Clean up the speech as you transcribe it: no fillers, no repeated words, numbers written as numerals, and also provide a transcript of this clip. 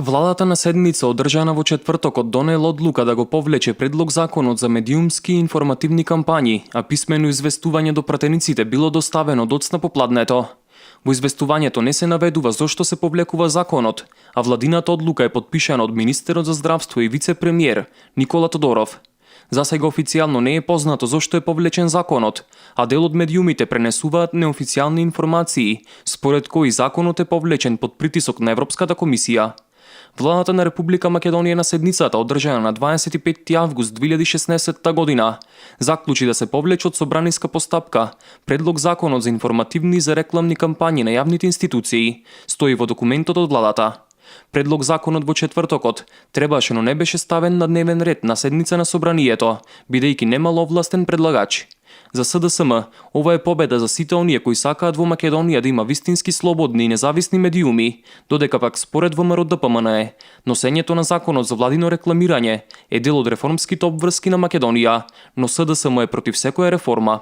Владата на седмица одржана во четвртокот донела одлука да го повлече предлог законот за медиумски и информативни кампањи, а писмено известување до пратениците било доставено доцна попладнето. Во известувањето не се наведува зошто се повлекува законот, а владината одлука е подпишана од министерот за здравство и вице-премиер Никола Тодоров. Засега официјално не е познато зошто е повлечен законот, а дел од медиумите пренесуваат неофицијални информации, според кои законот е повлечен под притисок на Европската комисија. Владата на Република Македонија на седницата одржана на 25 август 2016 година заклучи да се повлече од собраниска постапка предлог законот за информативни и за рекламни кампањи на јавните институции, стои во документот од владата. Предлог законот во четвртокот требаше, но не беше ставен на дневен ред на седница на собранието, бидејќи немал овластен предлагач. За СДСМ, ова е победа за сите оние кои сакаат во Македонија да има вистински слободни и независни медиуми, додека пак според ВМРО ДПМНЕ, носењето на законот за владино рекламирање е дел од реформските обврски на Македонија, но СДСМ е против секоја реформа.